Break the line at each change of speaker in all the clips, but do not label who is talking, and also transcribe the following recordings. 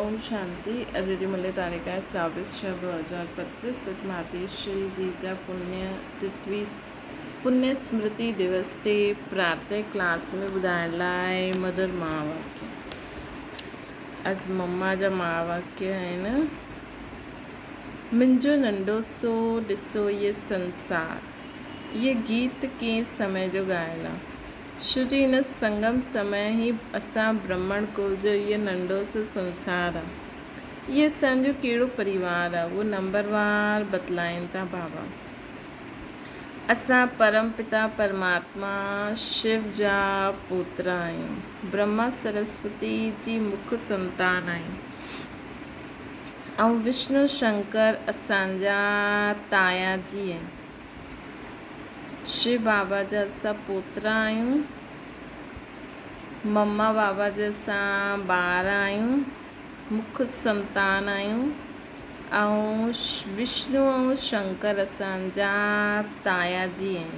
اوم شانتي اڄ جي ملي تاريخ آهي چاويس ڇهه 2025 ست ماتيشري جي جا پنيه تٿوي پنيه سمرتي دوس تي پراتح ڪلاس ۾ ٻڌائڻ لاء مڌر مها واڪيه اڄ مما جا مها واڪيه آهن منهنجو ننڍو سو ڏسو هيء سنسار هيء گيت ڪنهن سمي جو ڳايل آ. شو جي هن سنگم سمي هي اسان برهمڻ ڪل جو هيء ننڍو سو سنسار آ. هيء اسان جو ڪهڙو پريوار آ، اهو نمبر وار بتلائين ٿا بابا. اسان پرم پتا پرماتما شو جا پوترا آهيون. برهما سرسوتي جي مک سنتان آهيون. ۽ وشنو شنڪر اسان جا تايا جي آهن. شو بابا جا اسان پوترا آهيون. مما بابا جا اسان ٻار آهيون. مک سنتان آهيون. ۽ وشنو ۽ شنڪر اسان جا تايا جي آهن.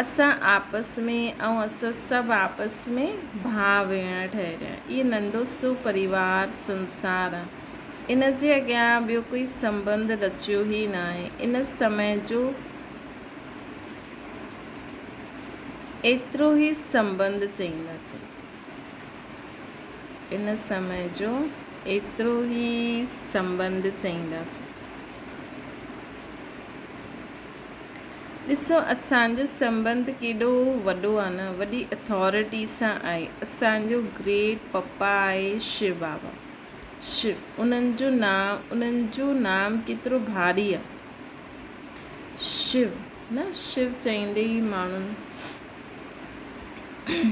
اسان آپس ۾ ۽ اسان سڀ آپس ۾ ڀاء ڀيڻ ٺهيل آهيون. اهو ننڍو سو پريوار، سنسار، آهي. ان جي اڳيان ٻيو ڪوئي سنٻنڌ رچيو ئي ناهي. ان سمي جو ايترو ئي سنٻنڌ چئينداسين. ان سمي جو ايترو ئي سنٻنڌ چئينداسين. ڏسو اسان جو سنٻنڌ ڪيڏو وڏو آ نه، وڏي اٿارٽي سان آهي. اسان جو گريٽ پپا آهي شو بابا. شو، انهن جو نام، انهن جو نام ڪيترو ڀاري آ. شو، نه شو چئيندي ئي ماڻهن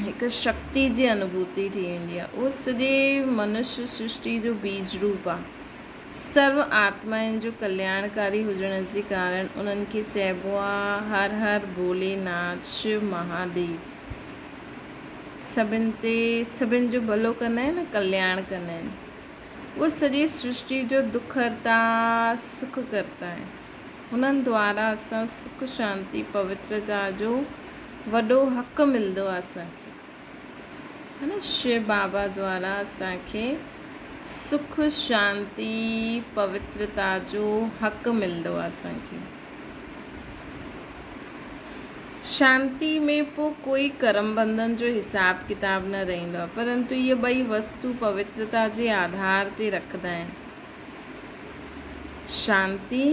هڪ شڪتي جي انوڀوتي ٿي ويندي آ. اهو سڄي منش سرشٽي جو بيج روپ آ. سرو آتمائن جو ڪلياڻڪاري هجڻ جي ڪارڻ انهن کي چئبو آ هر هر ڀولي ناٿ شو مهاديو. سڀن تي سڀن جو ڀلو ڪندا آهن ۽ ڪلياڻ ڪندا آهن. اهي سڄي سرشٽي جو دک هرتا سک ڪرتا آهن. هنن دوارا اسان سک شانتي پوترتا جو وڏو حق ملندو آ اسان کي. هن شو بابا دوارا اسان کي سک شانتي پوترتا جو حق ملندو آهي اسان کي شانتي ۾ پوء ڪوئي ڪرم بنڌن جو حساب ڪتاب نه رهندو آهي پرنتو اهي ٻئي وستو پوترتا جي آڌار تي رکندا آهن شانتي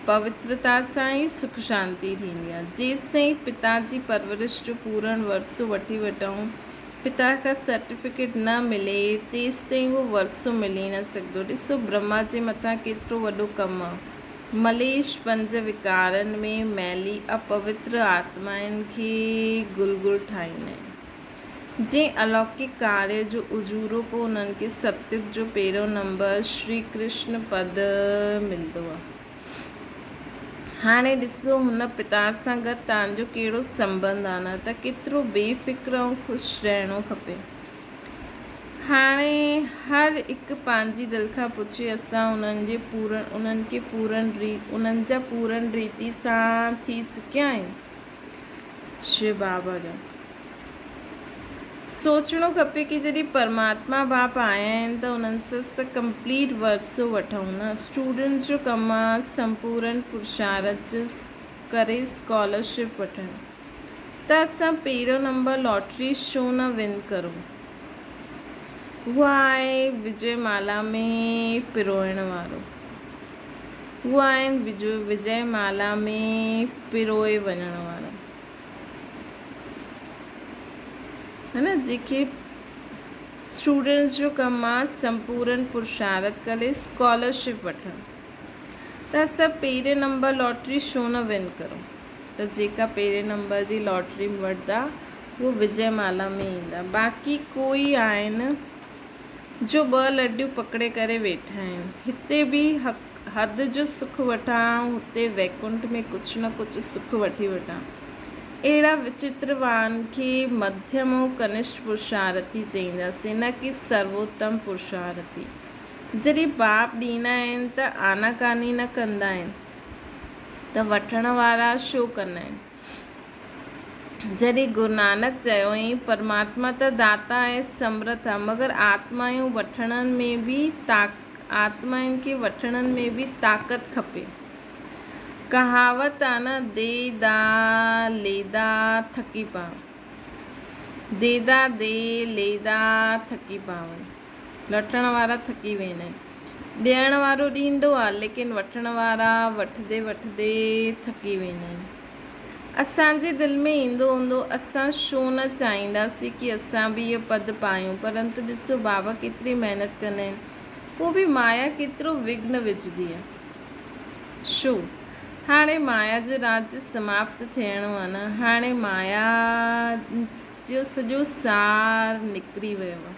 پوترتا سان ئي سک شانتي ٿيندي آهي. جيستائين پتا جي پرورش جو پورڻ ورثو وٺي وٺون، پتا کان سرٽيفڪيٽ نه ملي، تيستائين اهو ورثو ملي نه سگهندو. ڏسو برهما جي مٿان ڪيترو وڏو ڪم آهي. مليش پنج وڪارن ۾ ميلي اپوتر آتمائن کي گل گل ٺاهيندا آهن. جنهن الوڪڪ ڪاريه جو اجورو پوء انهن کي ستيگ جو پهريون نمبر شري ڪرشن پد ملندو آهي. هاڻي ڏسو هن پتا سان گڏ توهان جو ڪهڙو سنٻنڌ آهي نه ته ڪيترو بي فڪر ۽ خوش رهڻو کپي. هاڻي هر هڪ پنهنجي دل کان پڇي اسان انهن جي پورن انهن کي پورن انهن جا پورن ريتي سان ٿي چڪيا آهيون؟ شو بابا جو سوچڻو کپي ڪي جڏهن پرماتما باپ آيا آهن ته انهن سان اسان ڪمپليٽ ورثو وٺون نه اسٽوڊنٽس جو ڪم آ سمپورن پرشارٿ جو ڪري اسڪالرشپ وٺڻ ته اسان پهريون نمبر لاٽري ڇو نه ون ڪرون اها آهي وجي مالا ۾ پروئڻ وارو اهي آهن وجي مالا ۾ پروئي وڃڻ وارا. ها نه جيڪي اسٽوڊنٽس جو ڪم آ سمپورن پرشارٿ ڪري اسڪالرشپ وٺڻ ته اسان پهرين نمبر لاٽري ڇو نه ون ڪرون ته جيڪا پهرين نمبر جي لاٽري وٺندا اهو وجي مالا ۾ ايندا باقي ڪوئي آهن جو ٻه لڏيون پڪڙي ڪري ويٺا آهن هتي به حق حد جو سک وٺان ۽ هتي ويڪنٺ ۾ ڪجهه نه ڪجهه سک وٺي وٺان. اهڙا وچتروان کي مڌيم ۽ ڪنشٺ پرشارٿي چئينداسين، نه ڪي سرووتم پرشارٿي. جڏهن باپ ڏيندا آهن ته آناڪاني نه ڪندا آهن ته وٺڻ وارا ڇو ڪندا آهن؟ جڏهن گرونانڪ چيو ائين پرماتما ته داتا ۽ سمرٿ آ، مگر آتمائون وٺڻ ۾ به آتمائن کي وٺڻ ۾ به طاقت کپي. ڪهاوت آ نه the دا لي دا ٿڪي پاو. The دا the لي دا ٿڪي پاون. لٺڻ وارا ٿڪي ويندا آهن. ڏيڻ وارو ڏيندو آ، ليڪن وٺڻ وارا وٺندي وٺندي ٿڪي ويندا آهن. اسان جي دل ۾ ايندو هوندو اسان ڇو نه چاهينداسين ڪي اسان به اهو پد پايون پرنتو ڏسو بابا ڪيتري محنت ڪندا آهن پوء به مايا ڪيترو وگهن وجهندي آهي ڇو هاڻي مايا جو راڄ سماپت ٿيڻو آهي نه هاڻي مايا جو سڄو سار نڪري ويو آهي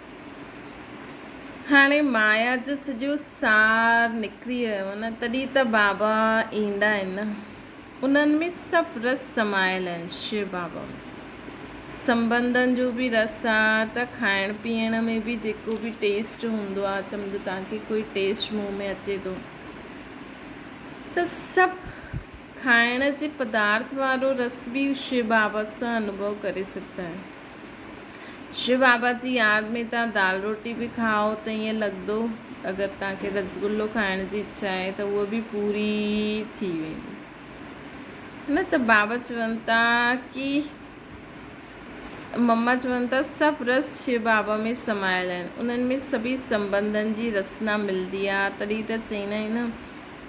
هاڻي مايا جو سڄو سار نڪري ويو آهي نه تڏهن ته بابا ايندا آهن نه. انهن ۾ سڀ رس سمايل آهن. شو بابا ۾ سنٻنڌن جو به رس آ ته کائڻ پيئڻ ۾ به جيڪو به ٽيسٽ هوندو آ سمجهو توهان کي ڪوئي ٽيسٽ منهن ۾ اچي ٿو ته سڀ کائڻ جي پدارٿ وارو رس به شو بابا سان انوڀو ڪري سگهندا آهيو. شو بابا جي ياد ۾ توهان دال روٽي به کائو ته ائين لڳندو اگر توهان کي رسگلو کائڻ جي اڇا آهي ته اها به پوري ٿي ويندي. نه ته بابا چون ٿا ڪي مما چون ٿا سڀ رس شو بابا ۾ سمايل آهن انهن ۾ سڀئي سنبنڌن جي رسنا ملندي آهي تڏهن ته چئيندا آهن نه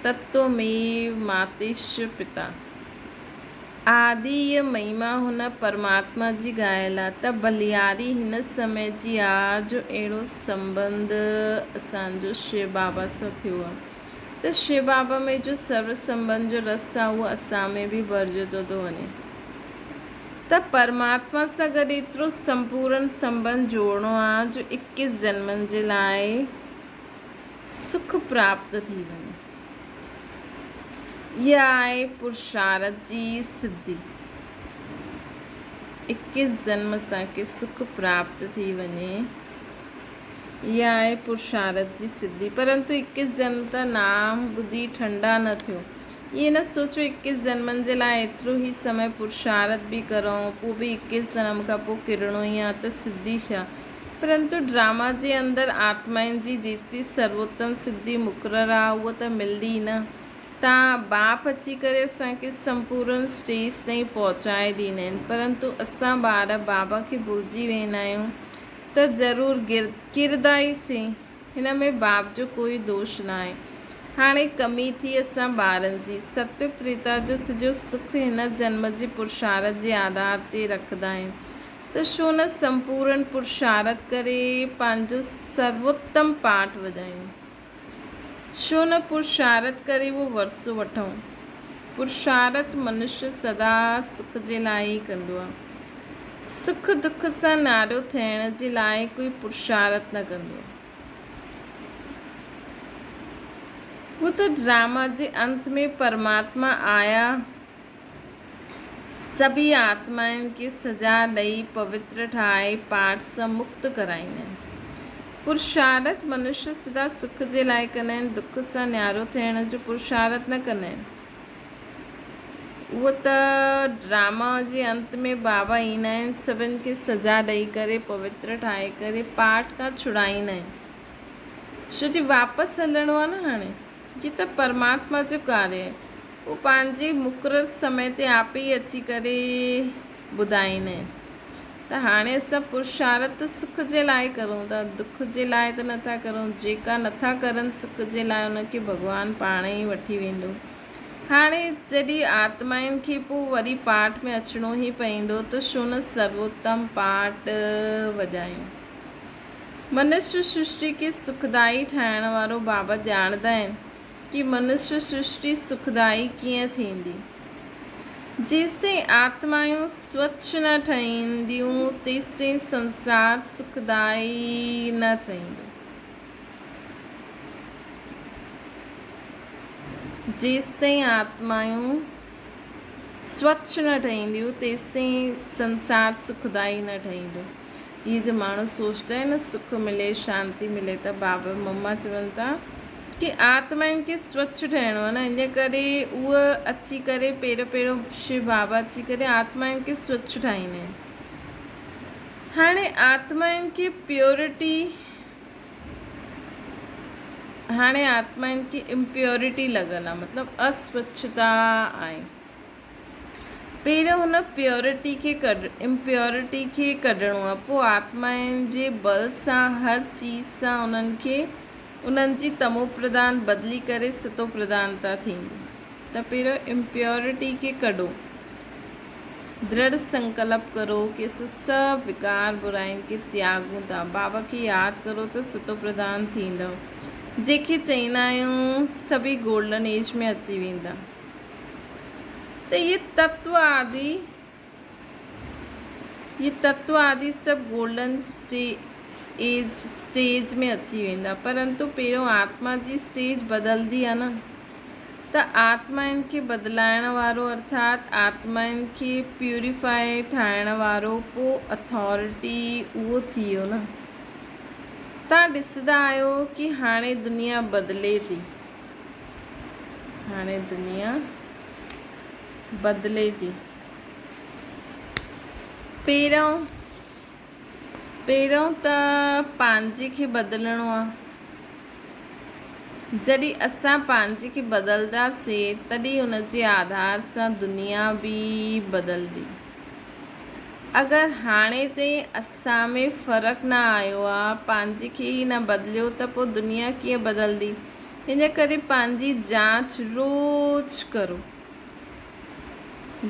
تتوميو ماتيش پتا. آديء مهما هن پرماتما جي ڳايل آ ته ڀلياري هن سمي جي آ جو اهڙو سنٻنڌ اسان جو شو بابا سان ٿيو آ ته شو بابا ۾ جو سرو سنٻنڌ جو رس آ اهو اسان ۾ به ڀرجندو ٿو وڃي ته پرماتما سان گڏ ايترو سمپورن سنٻنڌ جوڙڻو آ جو اڪيس جنمن جي لاء سک پراپت ٿي وڃي. اها آهي پرشارٿ جي سڌي. اڪيس جنم سان ڪي سک پراپت ٿي وڃي. اها آهي پرشارٿ جي سڌي. پرنتو اڪيس جنم ته نام ٻڌي ٺنڊا نه ٿيو. ائين نه سوچو اڪيس جنمن جي لاء ايترو ئي سمي پرشارٿ به ڪرون پوء به اڪيس جنم کان پوء ڪرڻو ئي آهي ته سڌي ڇا؟ پرنتو ڊراما جي اندر آتمائن جي جيتري سروتم سڌي مقرر آ اها ته ملندي ئي نه. تان باپ اچي ڪري اسان کي سمپورن اسٽيج تائين پهچائي ڏيندا آهن پرنتو اسان ٻار بابا کي ڀلجي ويندا آهيون ته ضرور ڪردا ئي سي. هن ۾ باپ جو ڪوئي دوش ناهي. هاڻي ڪمي ٿي اسان ٻارن جي. ستيو تريتا جو سڄو سک هن جنم جي پرشارٿ جي آڌار تي رکندا آهن ته ڇو نه سمپورن پرشارٿ ڪري پنهنجو سرووتم پاٺ وڄايون. ڇو نه پرشارٿ ڪري اهو ورثو وٺون. پرشارٿ منشي سدا سک جي لاء ئي ڪندو آهي. سک دک سان نارو ٿيڻ جي لاء ڪوئي پرشارٿ نه ڪندو آهي. هو ته ڊراما جي انت ۾ پرماتما آيا سڀئي آتمائن کي سزا ڏئي پوتر ٺاهي پاٺ سان مڪت ڪرائيندا آهن. پرشارٿ منشي سدا سک جي لاء ڪندا آهن، دک سان نيارو ٿيڻ جو پرشارٿ نه ڪندا آهن. اهو ته ڊراما جي انت ۾ بابا ايندا آهن سڀن کي سزا ڏئي ڪري پوتر ٺاهي ڪري پاٺ کان ڇڙائيندا آهن ڇو جي واپس هلڻو آهي نه هاڻي هي ته پرماتما جو ڪاري آهي هو پنهنجي مقرر سمي تي آپ ئي اچي ڪري ٻڌائيندا آهن ته هاڻي اسان پرشارٿ ته سک جي لاء ڪرون ٿا دک جي لاء ته نٿا ڪرون جيڪا نٿا ڪرن سک جي لاء ان کي ڀڳوان پاڻ ئي وٺي ويندو هاڻي جڏهن آتمائن کي پوء وري پاٺ ۾ اچڻو ئي پئيندو ته ڇو نه سرووتم پاٺ وڄايون. منشي سرشٽي کي سکدائي ٺاهڻ وارو بابا ڄاڻندا آهن ڪي منشي سرشٽي سکدائي ڪيئن ٿيندي. جيستائين آتمائون سوڇ نه ٺهنديون تيستائين سنسار سکدائي نه ٺهندو. جيستائين آتمائون سوڇ نه ٺهنديون تيستائين سنسار سکدائي نه ٺهندو. اهي جو ماڻهو سوچدا آهن نه سک ملي شانتي ملي ته بابا مما چون ٿا ڪي آتمائن کي سوڇ ٺهڻو آهي نه ان ڪري اهو اچي ڪري پهريون پهريون شو بابا اچي ڪري آتمائن کي سوڇ ٺاهيندا آهن. هاڻي آتمائن کي پيورٽي هاڻي آتمائن کي امپيورٽي لڳل آهي مطلب اسوڇتا آهي. پهريون هن پيورٽي کي ڪڍ امپيورٽي کي ڪڍڻو آهي پوء آتمائن جي بل سان هر چيز سان انهن کي انهن جي تمو پرڌان بدلي ڪري ستو پرڌانتا ٿيندي ته پهريون امپيورٽي کي ڪڍو درڙ سنڪلپ ڪرو ڪي اسان سڀ وڪار برائين کي تياڳون ٿا بابا کي ياد ڪرو ته ستو پرڌان ٿيندؤ جنهن کي چئيندا آهيون سڀئي گولڊن ايج ۾ اچي ويندا. ته اهي تتو آدي اهي تتو آدي سڀ گولڊن ايج اسٽيج ۾ اچي ويندا پرنتو پهريون آتما جي اسٽيج بدلدي آهي نه ته آتمائن کي بدلائڻ وارو ارٿات آتمائن کي پيوريفائي ٺاهڻ وارو پو اٿارٽي اهو ٿي ويو نه تان ڏسندا آهيو ڪي هاڻي دنيا بدلي ٿي. هاڻي دنيا بدلي ٿي. پهريون پهريون ته پنهنجي کي بدلڻو آ. جڏهن اسان پنهنجي کي بدلداسين تڏهن ان جي آڌار سان دنيا به بدلدي. اگر هاڻي تائين اسان ۾ فرق نه آيو آ، پنهنجي کي ئي نه بدليو ته پوء دنيا ڪيئن بدلدي؟ ان ڪري پنهنجي جاچ روز ڪرو.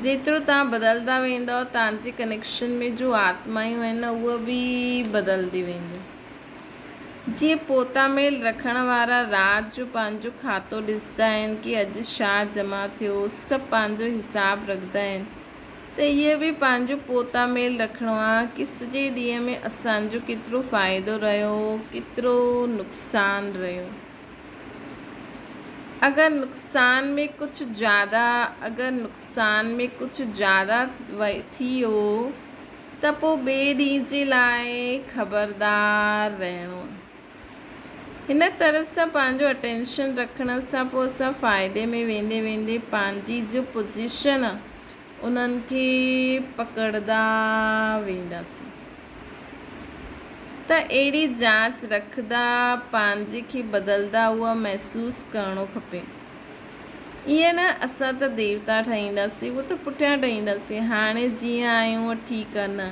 جيترو توهان بدلدا ويندؤ، توهان جي ڪنيڪشن ۾ جو آتمائون آهن نه اهي به بدلدي وينديون. جيئن پوتا ميل رکڻ وارا رات جو پنهنجو کاتو ڏسندا آهن ڪي اڄ ڇا جمع ٿيو، سڀ پنهنجو حساب رکندا آهن ته اهي به پنهنجو پوتا ميل رکڻو آ ڪي سڄي ڏينهن ۾ اسان جو ڪيترو فائدو رهيو ڪيترو نقصان رهيو. اگر نقصان ۾ ڪجهه زياده اگر نقصان ۾ ڪجهه زياده ٿي ويو ته پوء ٻئي ڏينهن جي لاء خبردار رهڻو آهي. هن طرح سان پنهنجو اٽينشن رکڻ سان پوء اسان فائدي ۾ ويندي ويندي پنهنجي جو پوزيشن آهي انهن کي پڪڙدا وينداسين ته اهڙي جاچ رکندا پنهنجي کي بدلدا اها محسوس ڪرڻو کپي. ائين نه اسان ته ديوتا ٺهينداسين، اهو ته پٺيان ٺهينداسين، هاڻي جيئن آهيون اهو ٺيڪ آهي نه،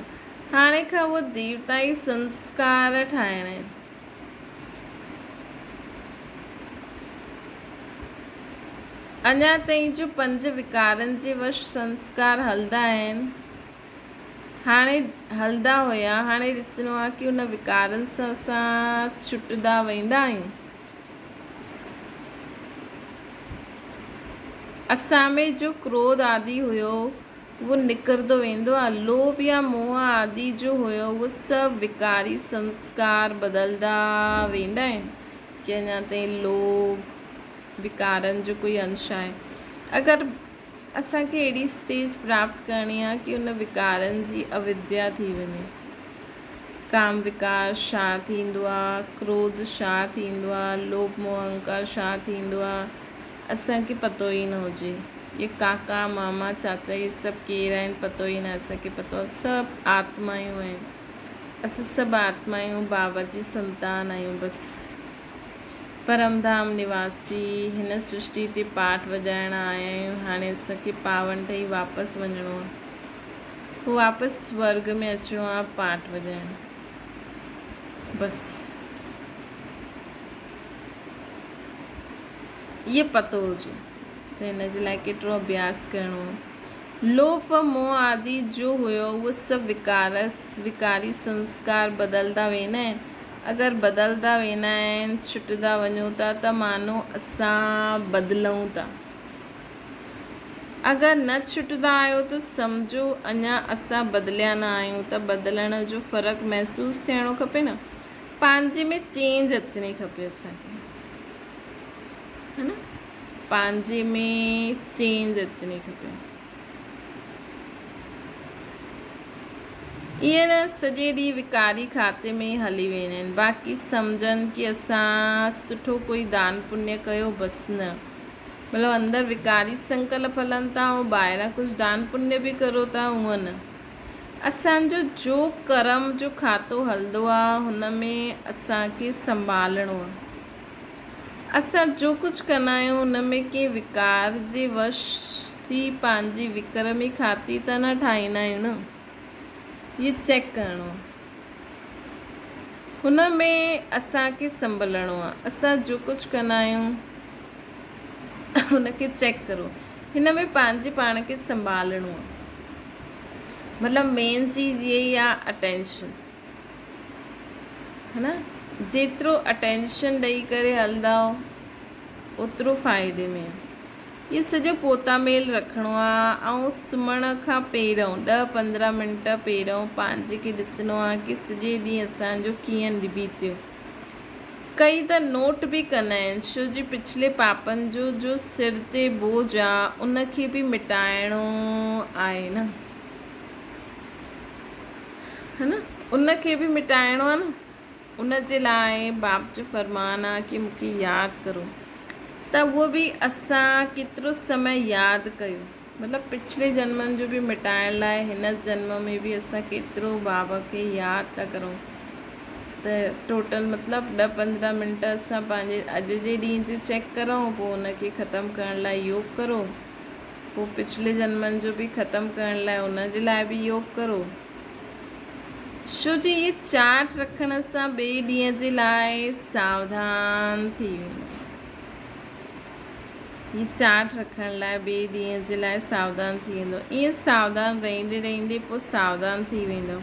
هاڻي کان اهو ديوتائي سنسڪار ٺاهڻا آهن. اڃا تائين جو پنج وڪارن جي وش سنسڪار هلندا آهن، هاڻي هلندا هيا، هاڻي ڏسڻو آهي ڪي ان وڪارن سان اسان ڇٽندا ويندا آهيون. اسان ۾ جو ڪروڌ آدي هيو، اهو نڪرندو ويندو آهي. لوڀ يا موهه آدي جو هيو، اهو سڀ وڪاري سنسڪار بدلدا ويندا آهن. ڪي اڃا تائين لوڀ، وڪارن جو ڪوئي انش آهي. اگر اسان کي اهڙي اسٽيج پراپت ڪرڻي آهي ڪي ان وڪارن جي اوديا ٿي وڃي. ڪام وڪار ڇا ٿيندو آهي، ڪروڌ ڇا ٿيندو آهي، لوڀ موهه اهنڪار ڇا ٿيندو آهي، اسان کي پتو ئي نه هجي. اهي ڪاڪا، ماما، چاچا اهي سڀ ڪير آهن پتو ئي نه اسان کي پتو آهي سڀ آتمايون آهن. اسان سڀ آتمايون بابا جي سنتان آهيون بس. پرم ڌام نواسي هن سرشٽي تي پاٺ وڄائڻ آيا آهيون هاڻي اسان کي پاون ٺهي واپس وڃڻو آهي. پوء واپس سورڳ ۾ اچڻو آهي پاٺ وڄائڻ. بس. اهي پتو هجي ته هن جي لاء ڪيترو اڀياس ڪرڻو آهي. لوڀ و موهه آدي جو هيو اهو سڀ وڪار وڪاري سنسڪار بدلدا ويندا آهن. اگر بدلدا ويندا آهن ڇٽندا وڃون ٿا ته مانو اسان بدلئون ٿا. اگر نه ڇٽندا آهيو ته سمجهو اڃا اسان بدليا نه آهيون ته بدلڻ جو فرق محسوس ٿيڻو کپي نه. پنهنجي ۾ چينج اچڻي کپي اسان کي ها نه پنهنجي ۾ چينج اچڻي کپي. ائين نه سڄي ڏينهن وڪاري کاتي ۾ ئي هلي ويندا آهن باقي سمجهن ڪي اسان سٺو ڪوئي دان پڃ ڪيو بس نه مطلب اندر وڪاري سنڪلپ هلن ٿا ۽ ٻاهران ڪجهه دان پڃ به ڪرو ٿا هونئن نه اسان جو جو ڪرم جو کاتو هلندو آ هن ۾ اسان کي سنڀالڻو آ اسان جو ڪجهه ڪندا آهيون ان ۾ ڪنهن وڪار جي وش ٿي پنهنجي وڪرمي کاتي ته نه ٺاهيندا آهيون نه هي چيڪ ڪرڻو آهي هن ۾ اسان کي سنڀلڻو آهي اسان جو ڪجهه ڪندا آهيون ان کي چيڪ ڪرو هن ۾ پنهنجي پاڻ کي سنڀالڻو آهي مطلب مين چيز اها ئي آهي اٽينشن ها نه جيترو اٽينشن ڏئي ڪري هلندؤ اوترو فائدي ۾ اهو سڄو پوتا ميل رکڻو آ ۽ سمهڻ کان پهريون ڏهه 15 منٽ پهريون پنهنجي کي ڏسڻو آ ڪي سڄي ڏينهن اسان جو ڪيئن بيتيو. ڪئي ته نوٽ به ڪندا آهن ڇو جي پڇلي پاپن جو جو سر تي بوجھ آ ان کي به مٽائڻو آهي نه. ها نه ان کي به مٽائڻو آ نه. ان جي لاء باپ جو فرمان آ ڪي مون کي ياد ڪرو ته اهو به اسان ڪيترو سمي ياد ڪيو مطلب پڇلي جنمن جو به مٽائڻ لاء هن جنم ۾ به اسان ڪيترو بابا کي ياد ٿا ڪرون ته ٽوٽل مطلب 10 15 منٽ اسان پنهنجي اڄ جي ڏينهن جو چيڪ ڪرون پوء ان کي ختم ڪرڻ لاء يوگ ڪرو پوء پڇلي جنمن جو به ختم ڪرڻ لاء ان جي لاء به يوگ ڪرو. ڇو جي هي چارٽ رکڻ سان ٻئي ڏينهن جي لاء ساوڌان ٿي ويندو. هي چارٽ رکڻ لاء ٻئي ڏينهن جي لاء ساوڌان ٿي ويندو. ائين ساوڌان رهندي رهندي پوء ساوڌان ٿي ويندو.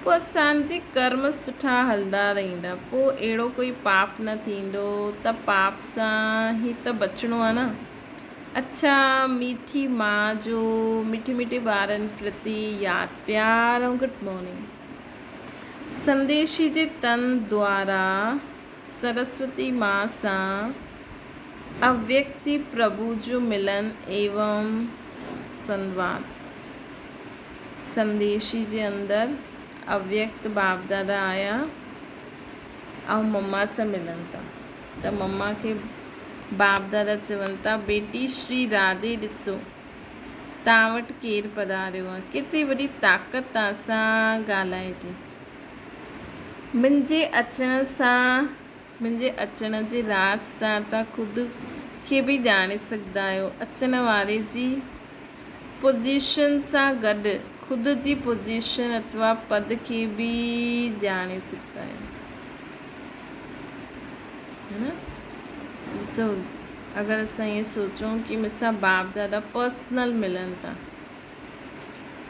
پوء اسان جي ڪرم سٺا هلندا رهندا. پوء اهڙو ڪوئي پاپ نه ٿيندو ته پاپ سان ئي ته بچڻو آهي نه. اڇا ميٺي ماء جو مٺي مٺي ٻارن پرتي ياد پيار ۽ گڊ مارننگ. سنديشي جي تن دوارا سرسوتي ماء سان اويڪتي پرڀو جو ملن ايوم سنواد. سنديشي جي اندر اويڪت باپ دادا آيا ۽ مما سان ملن ٿا. ته مما کي باپ دادا چون ٿا، بيٽي شري راڌي ڏسو توهان وٽ ڪير پڌاريو آهي، ڪيتري وڏي طاقت توهان سان ڳالهائي ٿي. منهنجي اچڻ سان، منهنجي اچڻ جي راز سان توهان خود کي به ڄاڻي سگهندا آهيو. اچڻ واري جي پوزيشن سان گڏ خود جي پوزيشن اٿوا پد کي به ڄاڻي سگهندا آهيو. ها نه ڏسو اگر اسان ائين سوچون ڪي مون سان باپ دادا پرسنل ملن ٿا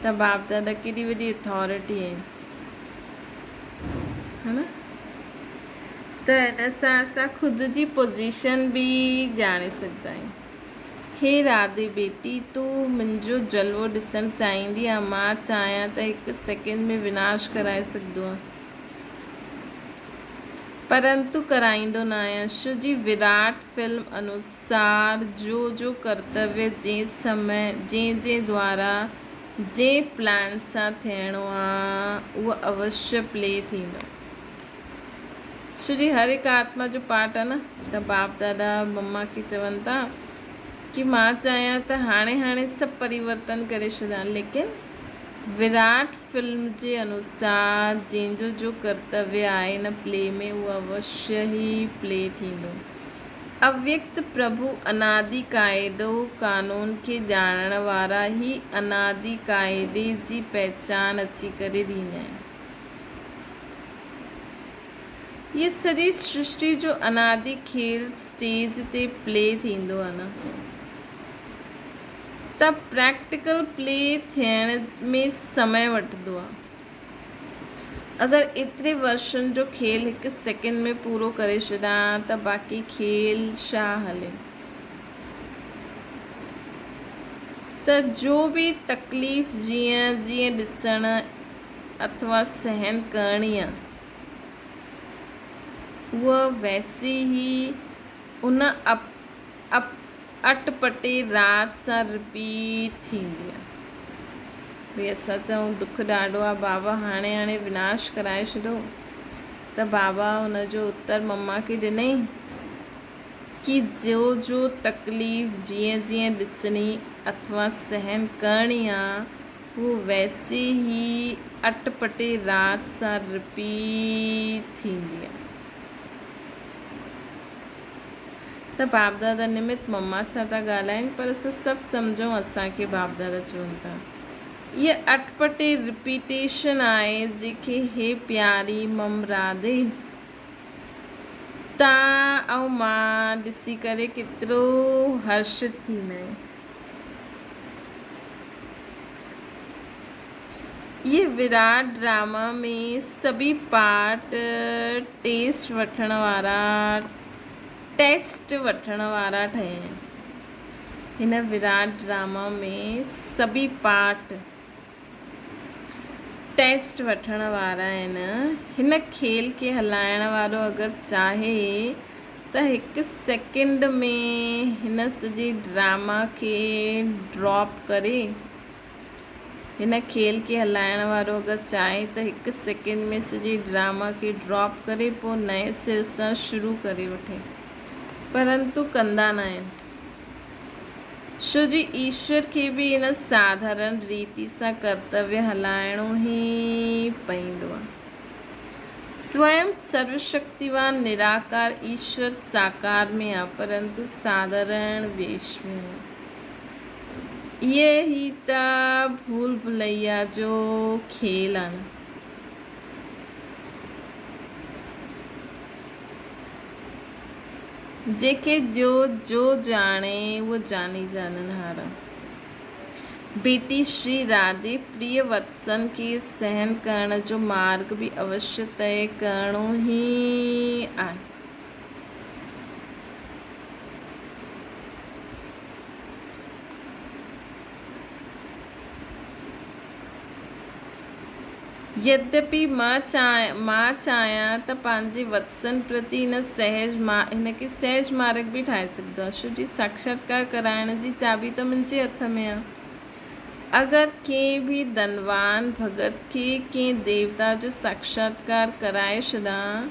ته باپ دادا ڪيڏي وڏي اٿارٽي آهن ها نه ته ان سان اسان خود جي پوزيشن به ڄاڻي سگهندا آهيون. هي راڌي بيٽي تون منهنجو جلوو ڏسڻ چاهيندي آن مان چاهيان ته هڪ سيڪنڊ ۾ وناش ڪرائي سگهندو آهيان. پرنتو ڪرائيندو نه آهيان. شو جي وراٽ فلم انوسار جو جو ڪرتويه جنهن سمي جنهن جنهن دوارا جنهن پلان سان ٿيڻو آ اهو اوشيه پلي ٿيندو. شو جي هر هڪ آتما جو پارٽ آ نه ته باپ دادا مما کي چون ٿا ڪي مان چاهيان ته هاڻي هاڻي سڀ پريورتن ڪري ڇڏيان ليڪن وراٽ فلم جي انوسار جنهن جو جو ڪرتويه آهي ان پلي ۾ اهو اوشيه ئي پلي ٿيندو. اويڪت پرڀو انادي قاعدو قانون کي ڄاڻڻ وارا ئي انادي قاعدي جي پهچان اچي ڪري ڏيندا آهن. هيء سڄي سرشٽي جو انادي کيل اسٽيج تي پلي ٿيندو آهي نه ته پريڪٽيڪل پلي ٿيڻ ۾ سمي وٺندو آهي. اگر ايتري ورشن جو کيل هڪ سيڪنڊ ۾ پورو ڪري ڇڏيان ته باقي کيل ڇا هلي؟ ته جو به تڪليف جيئن جيئن ڏسڻ اٿوا سهن ڪرڻي آ، اها ويسي ئي ان اٽپٽي راز سان رپيٽ ٿيندي آ. ڀئي اسان چئون دک ڏاڍو آ بابا هاڻي هاڻي وناش ڪرائي ڇڏو ته بابا ان جو اتر مما کي ڏنئي ڪي جو جو تڪليف جيئن جيئن ڏسڻي اٿوا سهن ڪرڻي آ هو ويسي هي اٽپٽي رات سان رپيٽ ٿيندي آ. ته باپدادا نمت مما سان ٿا ڳالهائين پر اسان سڀ سمجهون اسان کي باپدادا چون ٿا. اها اٽپٽي رپيٽيشن آهي جيڪي هي پياري مم راڌي تان ۽ مان ڏسي ڪري ڪيترو هرشت ٿيندا آهيون. اهي وراٽ ڊراما ۾ سڀئي پارٽ ٽيسٽ وٺڻ وارا ٽيسٽ وٺڻ وارا ٺهيا آهن. هن وراٽ ڊراما ۾ سڀئي پارٽ ٽيسٽ وٺڻ وارا آهن. هن کيل کي هلائڻ وارو اگر چاهي ته هڪ سيڪنڊ ۾ هن سڄي ڊراما کي ڊراپ ڪري هن کيل کي هلائڻ وارو اگر چاهي ته هڪ سيڪنڊ ۾ سڄي ڊراما کي ڊراپ ڪري پوء نئين سر سان شروع ڪري وٺي. پرنتو ڪندا ناهن. ڇو جي ايشور کي به ان ساڌارڻ ريتي سان ڪرتويه هلائڻو ئي پئيندو آهي. سويم سروشڪتيوان نراڪار ايشور ساڪار ۾ آهي پرنتو ساڌارڻ ويش ۾ آهي. اهي ئي ته ڀول ڀلئيا جو کيل آهن. جيڪي جو جو ڄاڻي اهو جاني ڄاڻڻهار. بيٽي شري راڌي پريه وتسن کي سهن ڪرڻ جو مارڳ به اوشيه طئي ڪرڻو ئي آهي. يديپي مان چاهيان ته پنهنجي وتسن پرتي هن سهج هن کي سهج مارڳ به ٺاهي سگهندو آهيان، ڇو جي ساکشاتڪار ڪرائڻ جي چاٻي ته منهنجي هٿ ۾ آهي. اگر ڪنهن به ڌنوان ڀڳت کي ڪنهن ديوتا جو ساکشاتڪار ڪرائي ڇڏان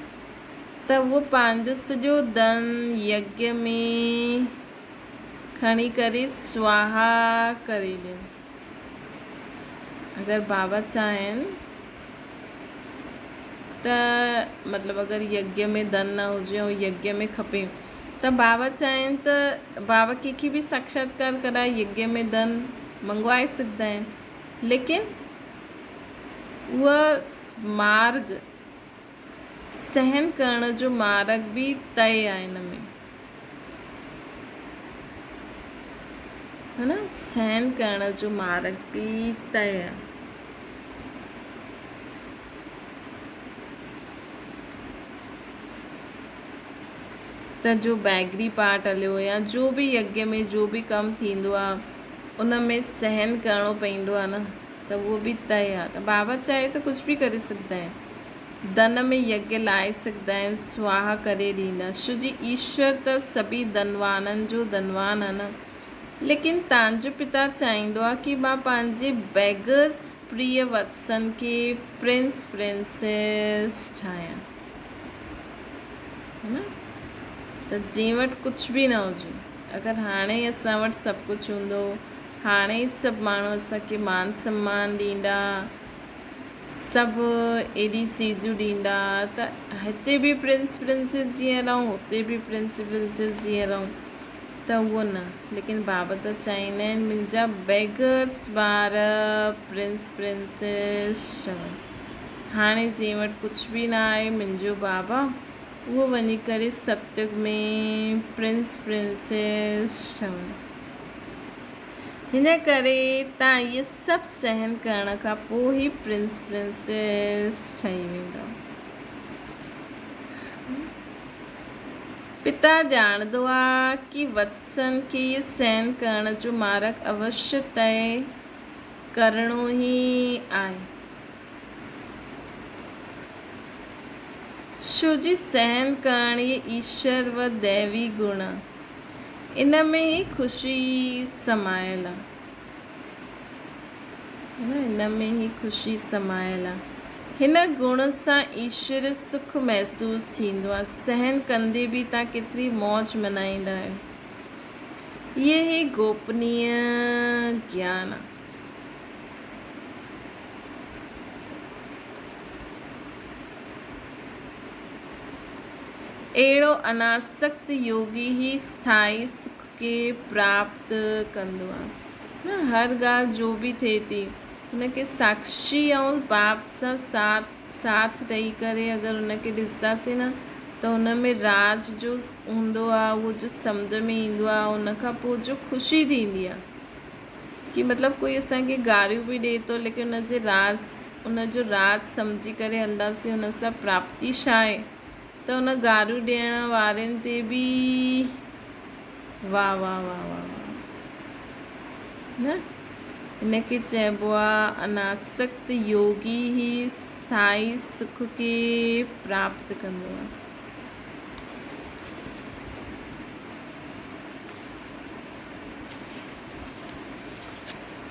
ته اهو پنهنجو سڄو ڌن يگيه ۾ کڻي ڪري سواها ڪري ڏين. اگر بابا چاهين ته مطلب اگر يگيه ۾ ڌن نه هجي ۽ يگيه ۾ کپي ته بابا چاهين ته بابا ڪنهن کي به ساکشاتڪار ڪرائي يگيه ۾ ڌن منگوائي سگهندا آهن ليڪن اها مارگ سهن ڪرڻ جو مارڳ به طئي آهي ان ۾. ها نه سهن ڪرڻ جو مارڳ به طئي آهي. ته جو بيگري پارٽ هليو يا جو به يگيه ۾ جو به ڪم ٿيندو آهي ان ۾ سهن ڪرڻو پوندو آهي نه ته اهو به طئي آهي ته بابا چاهي ته ڪجهه به ڪري سگهندا آهن. ڌن ۾ يگيه لائي سگهندا آهن، سواها ڪري ڏيندا. ڇو جي ايشور ته سڀئي ڌنوانن جو ڌنوان آهي نه. ليڪن تانجو پتا چاهيندو آهي ڪي مان پنهنجي بيگرس پريه وتسن کي پرنس پرنسيس ٺاهيان. ها نه ته جنهن وٽ ڪجهه به نه هجي. اگر هاڻي اسان وٽ سڀ ڪجهه هوندو هاڻي ئي سڀ ماڻهو اسان کي مان سمان ڏيندا، سڀ ايڏي چيزون ڏيندا ته هتي به پرنس پرنسيس جيئن رهون هتي به پرنس پرنسيس جيئن رهون ته اهو نه ليڪن بابا ته چاهيندا آهن منهنجا بيگرس ٻار پرنس پرنسيس ٺهن هاڻي جنهن وٽ ڪجهه به نه آهي منهنجو بابا اهو وڃي ڪري ستيگ ۾ پرنس پرنسيس ٺهن. هن ڪري تان اهي سڀ سهن ڪرڻ کان پوء ئي پرنس پرنسيس ٺهي ويندؤ. پتا ڄاڻندو آ ڪي وتسن کي اهي سهن ڪرڻ جو مارڳ اوشيه طئي ڪرڻو ئي آهي. ڇو جي سهن ڪرڻ ئي ايشور و ديوي گڻ آ. ان ۾ ئي خوشي سمايل آ. هن ۾ ئي خوشي سمايل آ. هن گڻ سان ايشوريه سک محسوس ٿيندو آ. سهن ڪندي به توهان ڪيتري موج منائيندا آهيو. اهي ئي گوپنيه گيان آ. اهڙو اناسڪت يوگي ئي اسٿائي سک کي پراپت ڪندو آ. نه هر ڳالهه جو به ٿئي ٿي ان کي ساڪشي ۽ باپ سان ساٿ ساٿ ڏئي ڪري اگر ان کي ڏسنداسين نه ته ان ۾ راز جو هوندو آ اهو جو سمجهه ۾ ايندو آ ان کان پوء جو خوشي ٿيندي آ ڪي مطلب ڪوئي اسان کي گاريون به ڏئي ٿو ليڪن ان جي راز ان جو راز سمجهي ڪري هلنداسين ان سان پراپتي ڇا آهي ته ان گاريون ڏيڻ وارن تي به واه واه واه واه واه نه ان کي چئبو آ اناسڪت يوگي هي اسٿائي سک کي پراپت ڪندو آ.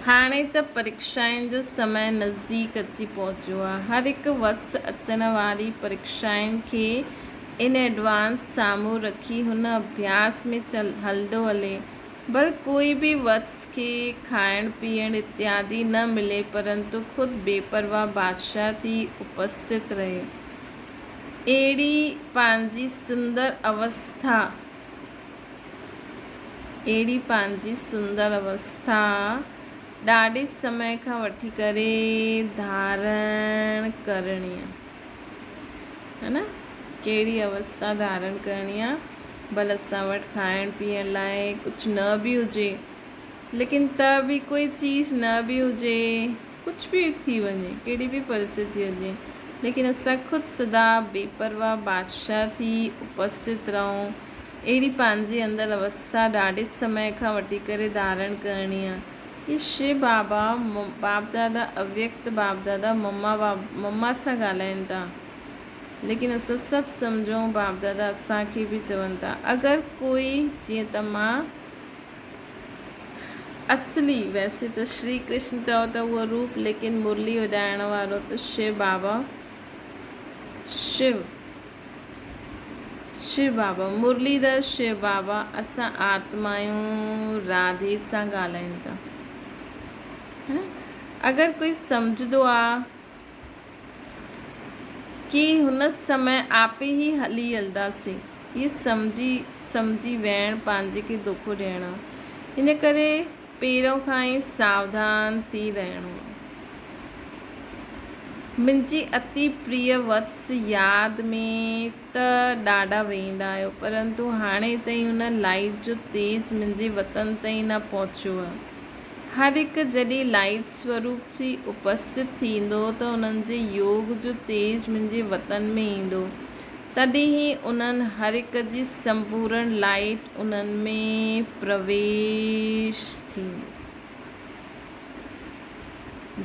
هاڻي ته پريکشائن جو سمي نزديڪ اچي پهچيو آهي. هر هڪ وتس اچڻ واري پريکشائن کي ان ايڊوانس سامهون رکي هن اڀياس ۾ هلندو هلي. ڀل ڪوئي به وتس کي کائڻ پيئڻ اتيادي نه ملي پرنتو خود بيپرواهه بادشاهه ٿي اپسٿت رهي. اهڙي پنهنجي سندر اوسٿا. اهڙي پنهنجي سندر اوسٿا ڏاڍي سمي کان وٺي ڪري ڌارڻ ڪرڻي آ. ها نه؟ ڪهڙي اوسٿا ڌارڻ ڪرڻي آ؟ ڀل اسان وٽ کائڻ پيئڻ لاء ڪجهه نه به هجي، ليڪن ته به ڪوئي چيز نه به هجي، ڪجهه به ٿي وڃي، ڪهڙي به پرسٿتي هجي، ليڪن اسان خود سدا بي پرواهه بادشاهه ٿي اپسٿت رهون، اهڙي پنهنجي اندر اوسٿا ڏاڍي سمي کان وٺي ڪري ڌارڻ ڪرڻي آ. هي شو بابا، باپ دادا، اويڪت باپ دادا، مما مما سان ڳالهائين ٿا، ليڪن اسان سڀ سمجهون باپ دادا اسان کي به چون ٿا، اگر ڪوئي جيئن ته مان اصلي ويسي ته شري ڪرشن چئو ته اهو روپ ليڪن مرلي وڄائڻ وارو ته شو بابا شو شو بابا مرليڌر شو بابا اسان آتمايون راڌي سان ڳالهائين ٿا اگر ڪوئي سمجهندو آ ڪي هن سمي آپي ئي هلي هلنداسين. هي سمجهي سمجهي ويهڻ پنهنجي کي دوکو ڏيڻ آ. ان ڪري پهريون کان ئي ساوڌان ٿي رهڻو آ. منهنجي اتي پريه وتس ياد ۾ ته ڏاڍا ويهندا آهيو پرنتو هاڻي تائين ان لائيٽ جو تيج منهنجي وطن تائين نه پهچيو آ. هر هڪ جڏهن لائيٽ سوروپ ٿي اپسٿت ٿيندو ته انهن جي يوگ جو تيج منهنجي وطن ۾ ايندو، تڏهن ئي انهن هر هڪ جي سمپورڻ لائيٽ انهن ۾ پرويش ٿيندو.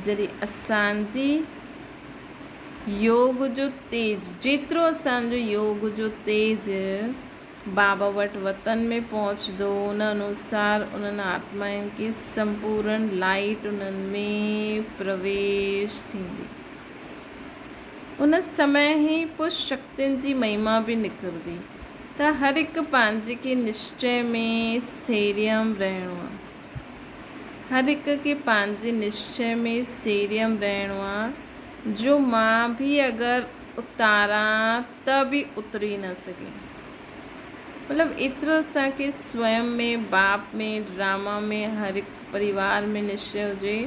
جڏهن اسان جي يوگ جو تيج، جيترو اسان جو يوگ جو تيج بابا وٽ وطن ۾ پهچندو، ان انوسار انهن آتمائن کي سمپورڻ لائيٽ انهن ۾ پرويش ٿيندي. ان سمي ئي پوء شڪتين جي مهما به نکرندي ته هر هڪ پنهنجي کي نشچي ۾ اسٿيريم رهڻو آهي. هر هڪ کي پنهنجي نشچي ۾ اسٿيريم رهڻو آهي جو مان به اگر اتاران ته به اتري نه سگهي. مطلب ايترو اسان کي سوئم ۾ باپ ۾ ڊراما ۾ هر هڪ پريوار ۾ نشچي هجي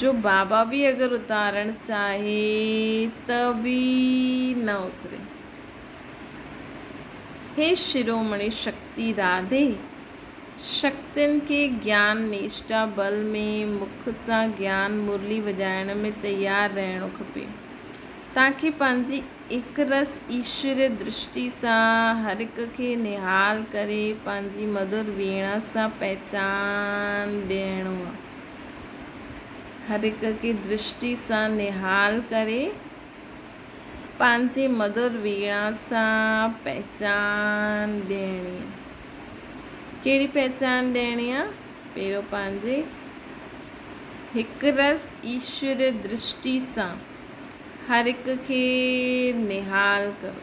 جو بابا به اگر اتارڻ چاهي ته به نه اتري. هي شرومڻي شڪتي راڌي! شڪتين کي گيان نيشٽا بل ۾ مک سان گيان مرلي وڄائڻ ۾ تيار رهڻو کپي. تاڪي پنهنجي ايڪ رس ايشوريه درشٽي سان هر هڪ کي نهال ڪري پنهنجي مڌر ويڻا سان پهچان ڏيڻو آ. هر هڪ کي درشٽي سان نهال ڪري پنهنجي مڌر ويڻا سان پهچان ڏيڻي آ. ڪهڙي پهچان ڏيڻي آ؟ پهريون پنهنجي هڪ رس ايشوريه درشٽي سان هر هڪ کي نهال ڪرو.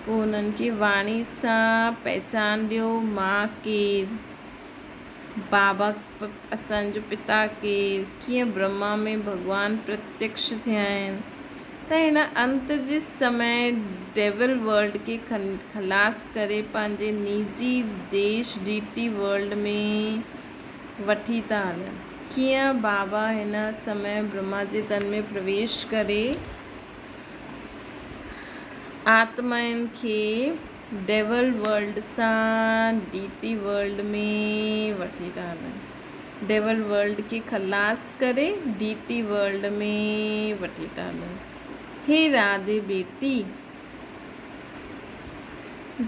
پوء انهن کي واڻي سان پهچان ڏيو، مان ڪير، بابا اسان جو پتا ڪير، ڪيئن برهما ۾ ڀڳوان پرتيڪش ٿيا آهن ته هن انت جي سمي ڊيول ورلڊ کي خلاص ڪري پنهنجي نجي ديش ڊيٽي ورلڊ ۾ وٺي ٿا هلن. ڪيئن بابا هن سمي برهما جي تن ۾ پرويش ڪري آتمائن کي ڊيول ورلڊ سان ڊيٽي ورلڊ ۾ وٺي ٿا هلن. ڊيول ورلڊ کي خلاص ڪري ڊيٽي ورلڊ ۾ وٺي ٿا هلن. هي راڌي بيٽي!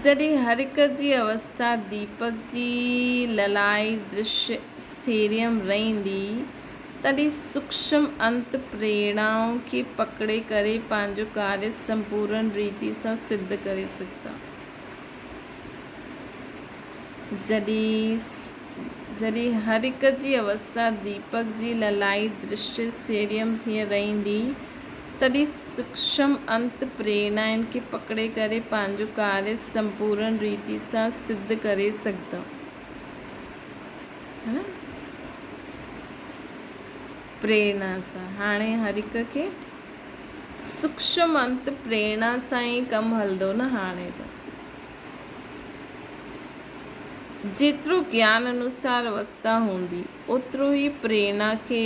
جڏهن هر هڪ جي اوسٿا ديپڪ جي للائي درشيه اسٿيريم رهندي، تڏهن سوڪشم انت پريرڻائن کي پڪڙي ڪري پنهنجو ڪاريه سمپورن ريتي سان سڌ ڪري سگهندا. جڏهن هر هڪ جي اوسٿا ديپڪ جي للائي درشيه سيريم ٿي رهندي، تڏهن سوڪشم انت پريرڻائن کي پڪڙي ڪري پنهنجو ڪاريه سمپورن ريتي سان سڌ ڪري سگهندا. پريرڻا سان هاڻي هر هڪ کي سوڪشم انت پريرڻا سان ئي ڪم هلندو نه هاڻي ته جيترو گيان انوسار اوستا هوندي اوترو ئي پريرڻا کي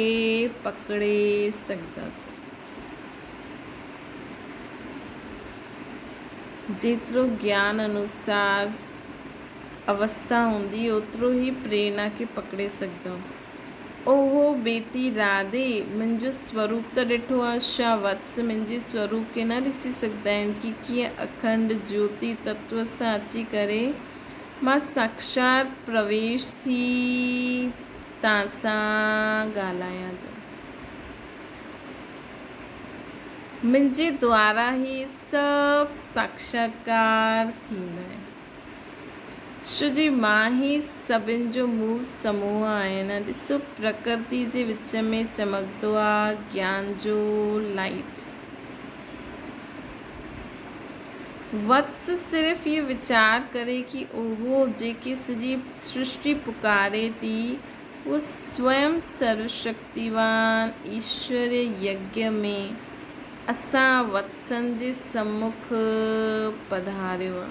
پڪڙي سگهنداسين. جيترو گيان انوسار اوستا هوندي اوترو ئي پريرڻا کي پڪڙي سگهندؤ. اوهو بيٽي راڌي! منهنجو سوروپ ته ڏٺو آ، ڇا وتس منهنجي سوروپ کي نه ڏسي سگهندا آهن ڪي ڪيئن اکنڊ جيوتي تتو سان اچي ڪري مان ساکشات پرويش ٿي تان سان ڳالهايان ٿو. منهنجي دوارا هي سڀ ساکشاتڪار ٿيندا آهن. شو جي مان ئي سڀن جو مول سموهه آهيان. ڏسو پرڪرتي جي وچ ۾ چمڪندو آ گيان جو لائيٽ. وتس صرف هي ويچار ڪري ڪي اهو جيڪي سڄي سرشٽي پڪاري ٿي اهو سويم سروشڪتيوان ايشوريه يگيه ۾ اسان وتسن جي سمک پڌاريو آ.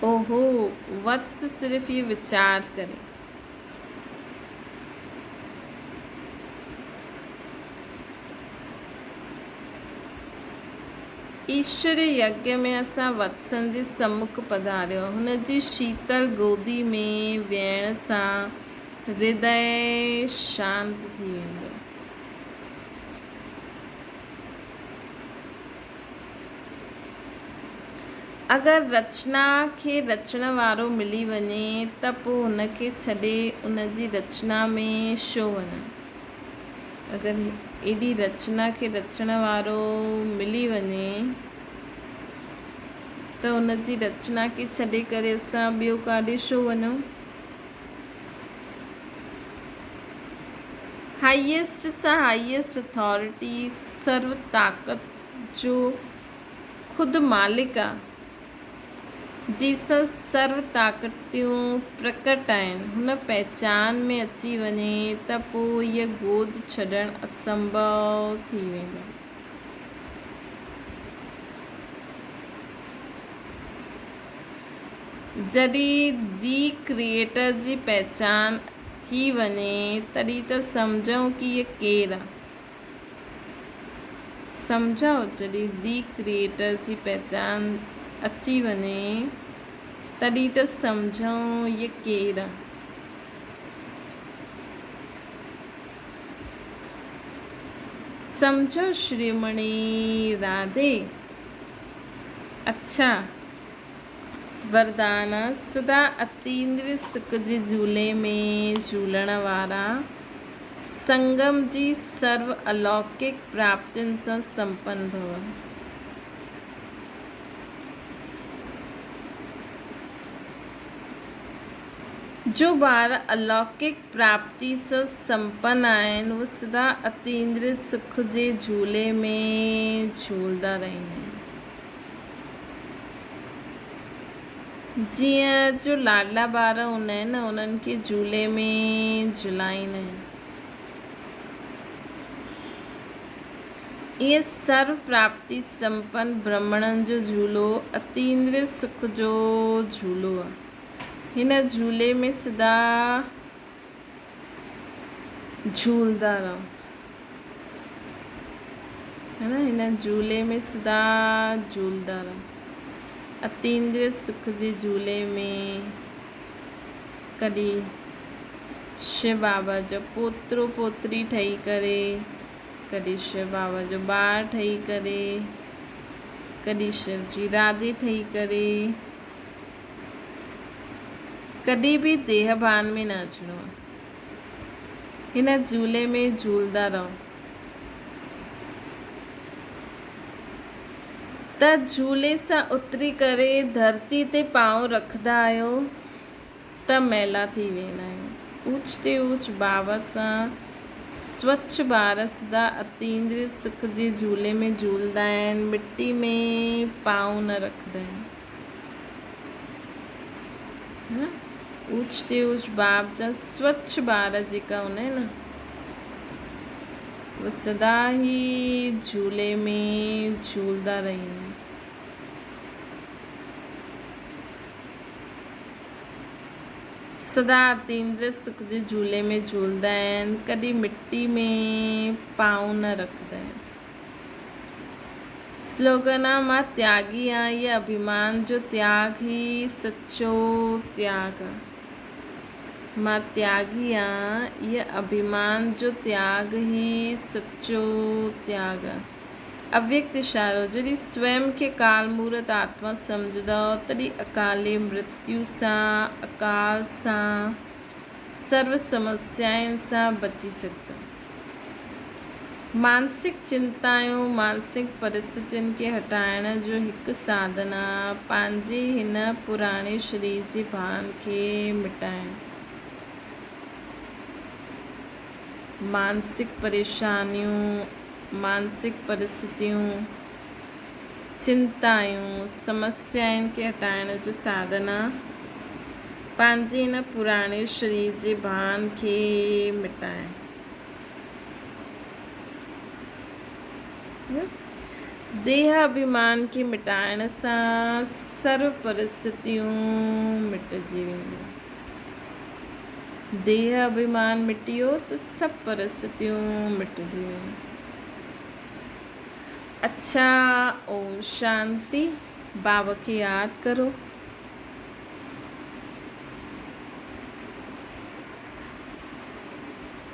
اوهو وتس صرف هي ويچار ڪري. ايشوري يگيه ۾ اسان وتسن جي سمک پڌاريو. هن جي شيتل گودي ۾ ويهڻ سان هردي شانت ٿي ويندو. اگر رچنا کي رچڻ وارو ملي وڃي ته پوء هن کي ڇڏي ان جي رچنا ۾ ڇو وڃڻ؟ اگر ايڏي رچنا کي رچڻ وارو ملي وڃي ته ان جي رچنا کي ڇڏي ڪري اسان ٻيو ڪاڏي ڇو وڃون؟ هائيسٽ سان هائيسٽ اٿارٽي سرو طاقت جو خود مالڪ آ. جيسس سرو طاقتيون پرڪٽ آهن. هن پهچان ۾ اچي وڃي ته پوء هيء گود ڇڏڻ اسنڀو ٿي ويندو. جڏهن the creator جي پهچان ٿي وڃي تڏهن ته سمجهون ڪي هيء ڪير آ. سمجهاء جڏهن the creator جي پهچان اچي وڃي تڏهن ته سمجهون هيء ڪير آ. سمجهو شريمڻي راڌي. اڇا وردان سدا اتيندري سک جي جهولي ۾ جهولڻ وارا. سنگم جي سرو الوڪڪ پراپتين سان سمپن ڀو. جو ٻار الوڪڪ پراپتي سان سمپن آهن، اهي سدا اتيندريه سک جي جهولي ۾ جهولندا رهندا آهن. جيئن جو لاڏلا ٻار هوندا آهن نه، انهن کي جهولي ۾ جهلائيندا آهن. ائين سرو پراپتي سمپن برهمڻن جو جهولو اتيندريه سک جو جهولو آهي. هن جهولي ۾ سدا جهولندا رهو. هن جهولي ۾ سدا جهولندا رهو. اتيندريه سک جي جهولي ۾ ڪڏهن شو بابا جو پوترو پوتري ٺهي ڪري، ڪڏهن شو بابا جو ٻار ٺهي ڪري، ڪڏهن شو جي راڌي ٺهي ڪري، ڪڏهن به ديهه ڀان ۾ نه اچڻو آهي. هن جهولي ۾ جهولندا رهو. ته جهولي سان اتري ڪري ڌرتي تي پانء رکندا آهيو ته ميلا ٿي ويندا آهيو. اوچ تي اوچ ڀاو سان سوڇ ٻار سدا اتيندريه سک جي جهولي ۾ جهولندا آهن، مٽي ۾ پانء نه رکندا آهن. اوچ تي اوچ ڀاو جا سوڇ ٻار جيڪا هوندا آهن نه، اهي سدا ئي جهولي ۾ جهولندا رهندا آهن. سدا اتيندريه سک جي جهولي ۾ جهولندا آهن، ڪڏهن مٽي ۾ پانء نه رکندا آهن. سلوگن آ مان تياڳي آن اي اڀيمان جو تياڳ ئي سچو تياڳ آ. مان تياڳي آن اي اڀيمان جو تياڳ ئي سچو تياڳ آ. اويڪت اشارو، جڏهن سويم کي ڪال مورت آتما سمجهندؤ تڏهن اڪالي مرتيو سان، اڪال سان، سرو سمسيائن سان بچي سگهندؤ. مانسڪ چنتائون مانسڪ پرسٿتين کي هٽائڻ جو هڪ ساڌن آ، پنهنجي هن پراڻي شرير جي ڀان کي مٽائڻ. مانسڪ پريشانيون، مانسڪ پرسٿتيون، چنتائون، سمسيائن کي هٽائڻ جو ساڌن آ، پنهنجي هن پراڻي شرير جي ڀان کي مٽائڻ. ديهه اڀيمان کي مٽائڻ سان سرو پرسٿتيون مٽجي وينديون. ديهه اڀيمان مٽيو ته سڀ پرسٿتيون مٽجي وينديون. اڇا اوم شانتي. بابا کي ياد ڪرو.